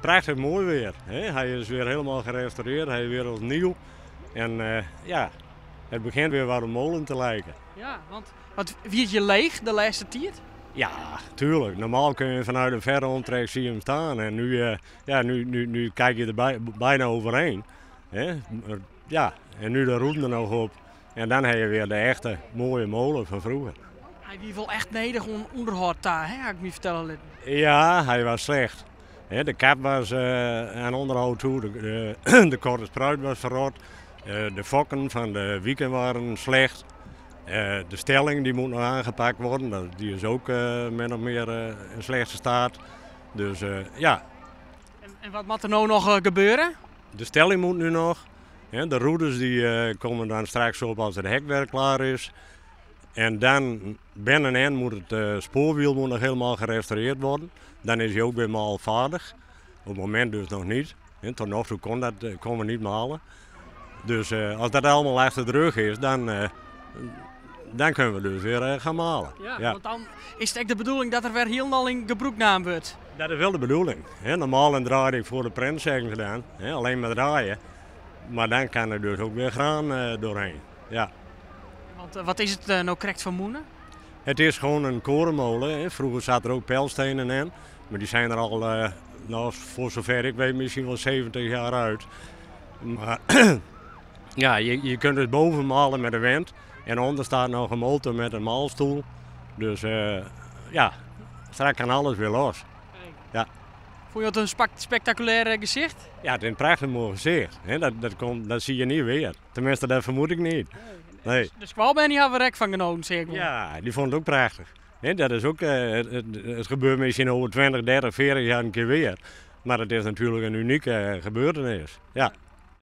Prachtich moai wer. Hè? Hy is wer hielendal gerestaurearre, hy is wer as nij. En ja, it begjint wer wat op molen te liken. Ja, want wat wie it hjir leech de lêste tiid? Ja, tuurlijk. Normaal kun je vanuit een verre omtrek zie je hem staan. En nu, ja, nu kijk je er bijna overheen. Hè? Ja, en nu de roeden er nog op. En dan heb je weer de echte mooie molen van vroeger. Hy wie wol echt nedich oan ûnderhâld ta, hè, ha ik my fertelle litten. Ja, hy was slecht. De kap was aan onderhoud toe, de korte spruit was verrot, de fokken van de wieken waren slecht. De stelling die moet nog aangepakt worden, die is ook min of meer in slechte staat. Dus ja. En wat moat der no noch gebeure? De stelling moet nu nog. De roeders die komen dan straks op als het hekwerk klaar is. En dan binnenin moet het spoorwiel moet nog helemaal gerestaureerd worden. Dan is hij ook weer maalvaardig. Op het moment dus nog niet. Tot nog toe kon dat, kon we niet malen. Dus als dat allemaal achter de rug is, dan kunnen we dus weer gaan malen. Ja, want dan is it ek de bedoeling dat er wer hielendal yn gebrûk naam wurdt. Dat is wel de bedoeling. Normaal dan draaide ik voor de prent, zeggen ze dan. Alleen maar draaien. Maar dan kan er dus ook weer graan doorheen. Ja. Want wat is it no krekt foar mûne? Het is gewoon een korenmolen. Hè. Vroeger zaten er ook pelstenen in. Maar die zijn er al, nou, voor zover ik weet, misschien wel 70 jaar uit. Maar ja, je kunt dus boven malen met de wind. En onder staat nog een motor met een maalstoel. Dus ja, straks kan alles weer los. Ja. Fûn je dat in spektakulêr gesicht? Ja, het is een prachtig mooi gezicht. Hè? Dat zie je niet weer. Tenminste, dat vermoed ik niet. Nee. De skoalbern die hawwe der ek fan genoten, seach ik wol. Ja, die vonden het ook prachtig. Hè, dat is ook, het gebeurt misschien over 20, 30, 40 jaar een keer weer. Maar het is natuurlijk een unieke gebeurtenis. Ja.